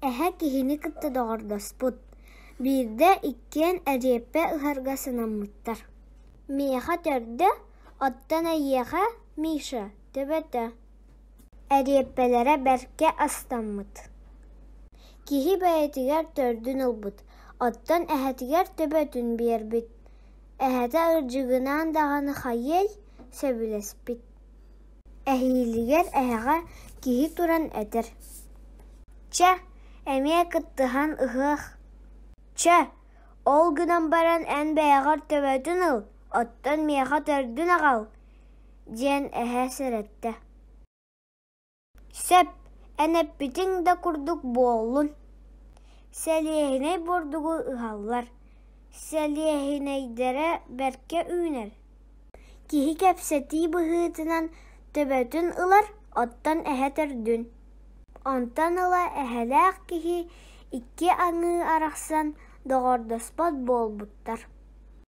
Эһэ киһини кытта доҕордоспут, биирдэ иккиэн эриэппэ ыһарга санаммыттар: «Миэхэ төрдө, оттон эйиэхэ, Миша, төбөтө» Эриэппэлэрэ бэркэ астаммыт. Киһи бэйэтигэр төрдүн ылбыт, оттон эһэтигэр төбөтүн биэрбит. Эһэтэ ырдьыгынаан даҕаны хайыай, сөбүлэспит. Эһиилигэр эһэҕэ киһи туран этэр: «Чэ, эмиэ кыттыһан ыһыах. Чэ, ол гынан баран эн бэйэҕэр төбөтүн ыл, оттон миэхэ төрдүн аҕал» диэн эһэ сэрэттэ. Сөп, эн эппитиҥ да курдук буоллун. Сэлиэһинэй бурдугу ыһаллар, сэлиэһинэйдэрэ бэркэ үүнэр. Киһи кэпсэтии быһыытынан төбөтүн ылар, оттон эһэ төрдүн. Онтон ыла эһэлээх киһи икки аҥыы арахсан доҕордоспот буолбуттар.